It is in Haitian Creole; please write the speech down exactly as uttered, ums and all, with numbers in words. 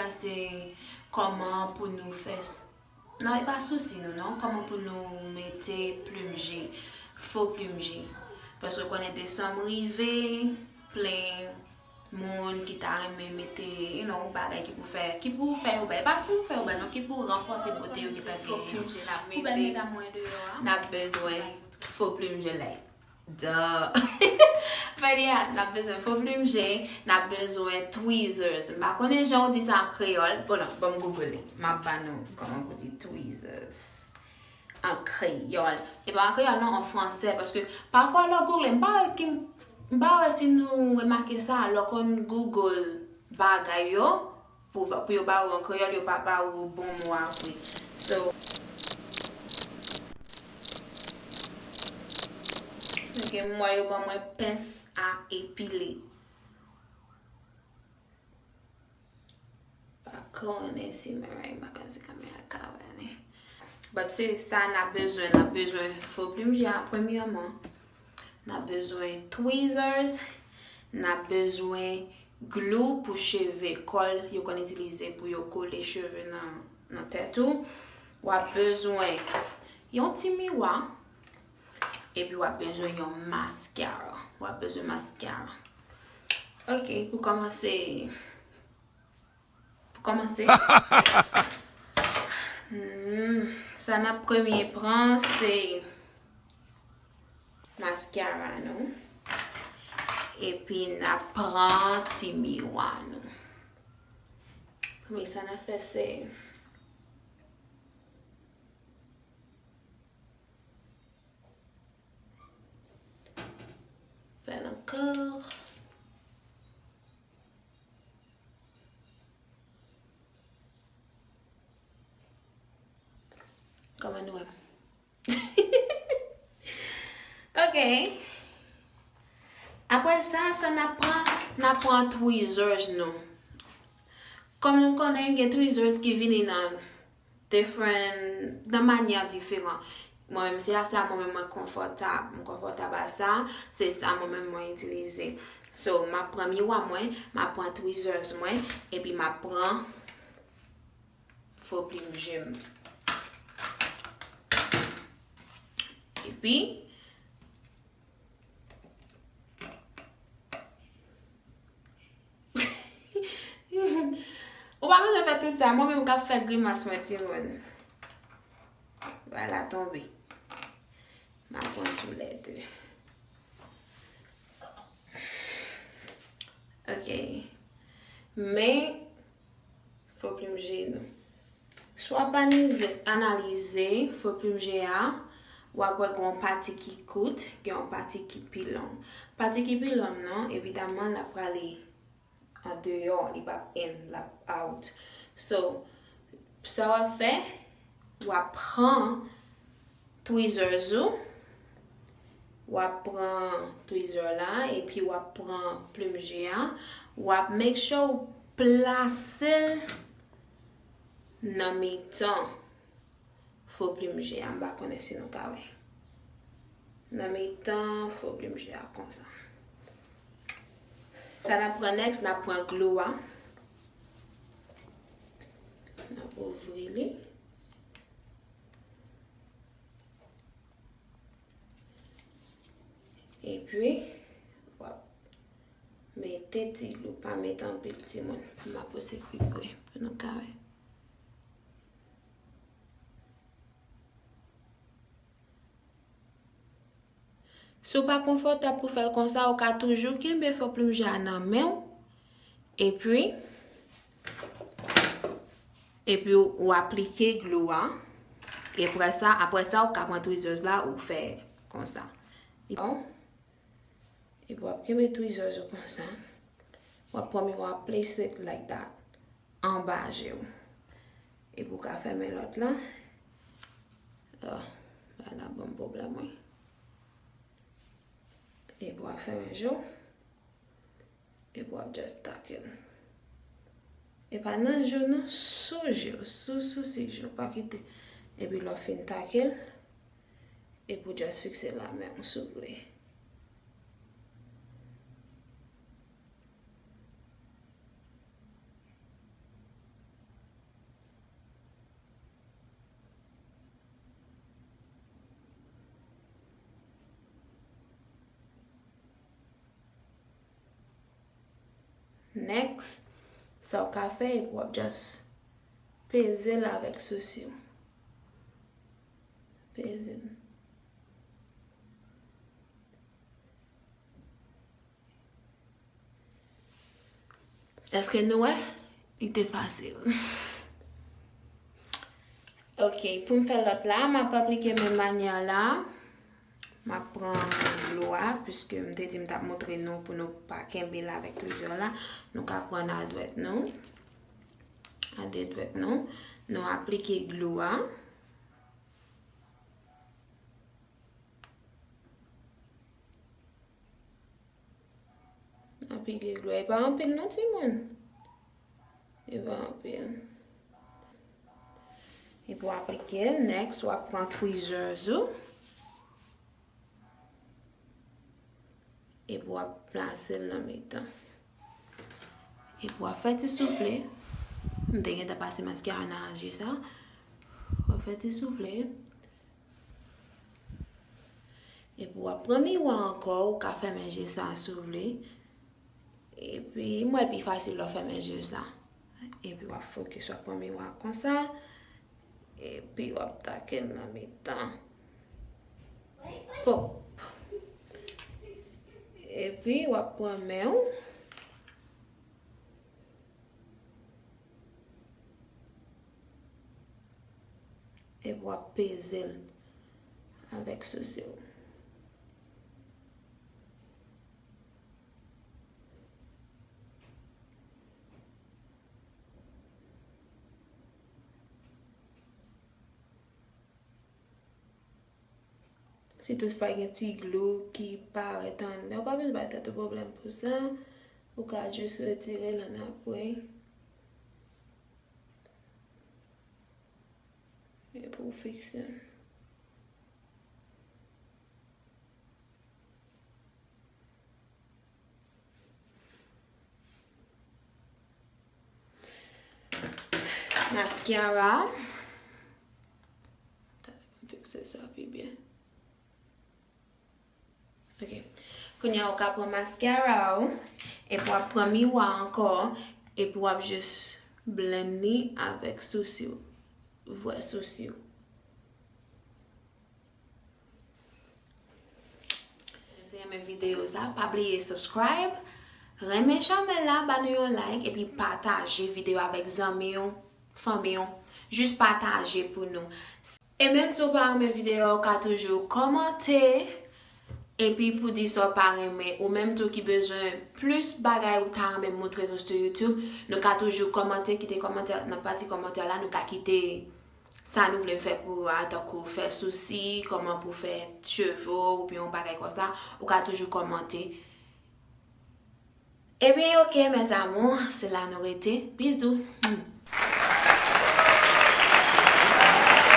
Se kòman pou nou fè s- non, e pa sousi nou non, kòman pou nou mete plim je, fo plim je. Paske w konnen desanm rive, plen moun ki ta renmen mete, you know, bagay ki pou fè, ki pou fè yo bèl. E pa pou fè yo bèl non, ki pou ranfòse bote yo ki ta genyen. Pou bèl medam mwen deyò a. N ap bezwen fo plim je lèt. Duh. Fè li a, n ap bezwen fo plim je, n ap bezwen tweezers. M pa konnen jan w di sa an kreyòl. Bon, non, ban m google li. M ap ba nou kòman pou di tweezers an kreyòl. E pa an kreyòl non, an fransè. Paske pafwa lè w google, m pa wè ki, m pa wè si nou remake sa, lè w konn google bagay yo, pou, pou yo ba ou an kreyòl, yo pa ba ou bon mo a vre. So, ok, m wè yo ban mwen pens a epile. Pa konnen si mwen, pa konnen si kamera ka wè li. But se sa n ap bezwen. N ap bezwen fo plim je a premyèman. N ap bezwen tweezers. N ap bezwen glou pou cheve, kòl yo konn itilize pou yo kole cheve nan, nan tèt ou. W ap bezwen yon ti miwa. Epi w ap bezwen yon mascara. W ap bezwen mascara. Ok, pou kòmanse, pou kòmanse, hmm, sa n ap premye pran, se mascara nou. Epi n ap pran ti miwa nou. Premye sa n ap fè, se fè l ankò. Kòman nou wè m? Ok. Apre sa, sa n ap pran, n ap pran tweezers nou. Kòm nou konnen, gen tweezers ki vini nan different, nan manyè diferan. Mwen menm, se a sa mwen menm mwen konfòtab. M konfòtab a sa, se sa mwen menm mwen itilize. So, m ap pran miwa mwen, m ap pran tweezers mwen, epi m ap pran fo plim je m. Epi, ou pa bezwen fè tout sa, mwen menm k ap fè grimas mwen, timoun. Vwala, tonbe. M ap pran toulède. Ok. Men, fo plim je nou. Si w ap analize, analize fo plim je a, w ap wè gen yon pati ki kout, gen yon pati ki pi long. Pati ki pi long nan, evidaman, l ap prale andeyò, li p ap in, l ap out. So, sa w ap fè, w ap pran tweezers ou, w ap pran tweezer la, epi w ap pran plim je a, w ap make sure w plase l nan mitan fo plim je a, m pa konnen si nou ka wè. Nan mitan fo plim je a konsa. Sa n ap pran next, n ap pran glou a. N ap ouvri li. Epi, w ap mete ti glou, pa mete anpil timoun. M ap pouse pi pre pou nou ka wè. Si w pa konfòtab pou fè l konsa, ou ka toujou kenbe fo plim je a nan men w. Epi, epi w aplike glou a. Epi sa, apre sa, ou ka pran tweezers la, ou fè konsa. Bon. Epi w ap kenbe tweezers ou konsa. W ap pran miwa, w ap place it like that. Anba je w. Epi w ka fèmen lòt la. Oh, bagay la ban m pwoblèm, wi. Epi w ap fèmen je w. Epi w ap just take l. E pa nan je w non, sou je w, sou, sou, sou je w, pa kite. Epi lè w fin take l, epi w just fikse l a men w, souple. Next, sa w ka fè, epi w ap just peze l avèk sousi w. Peze l. Èske nou wè? Li te fasil. Ok, pou m fè lòt la, m ap aplike menm manyè la. M ap pran dlo a, piske m te di m t ap montre nou pou nou pa kenbe l avèk plizyè la. Nou ka pran a dwèt nou, a de dwèt nou. Nou aplike dlo a. Aplike dlo a. E pa anpil non, timoun. E pa anpil. Epi w aplike l, next, w ap pran tweezers ou. Epi w ap plase l nan mitan. Epi w ap fè ti soufle. M te gentan pase maskara nan je sa. W ap fè ti soufle. Epi w ap pran miwa ankò, ou ka fèmen je sa si w vle. Epi m wè l pi fasil lè w fèmen je sa. Epi w ap fokis, w ap pran miwa konsa. Epi w ap take l nan mitan. Pòp. Epi w ap pran men w. Epi w ap peze l avèk sousi w. Si toutfwa gen ti glou ki parèt anndan, ou pa bezwen bay tèt ou pwoblèm pou sa. Ou ka jis retire l annapre. Epi w fikse l. Maskara. Gade pou m fikse sa pi byen. Ok. Kounye a, ou ka pran maskara ou, epi w ap pran miwa ankò, epi w ap jis blend li avèk sousi w. Vwè sousi w. Si w te renmen videyo sa, pa bliye subscribe, renmen chanèl la, ba nou yon like, epi pataje videyo avèk zanmi w, fanmi w. Jis pataje pou nou. E menm si w pa renmen videyo a, ou ka toujou kòmante, epi pou di sa w pa renmen, ou menm tou ki bezwen plis bagay ou ta renmen montre nou sou YouTube, nou ka toujou kòmante, kite kòmantè nan pati kòmantè la, nou ka kite sa nou vle m fè pou ou a, tankou fè sousi, kòman pou fè cheve w, oubyen yon bagay konsa, ou ka toujou kòmante. Ebyen, ok, mes amours, se la nou rete. Bizou.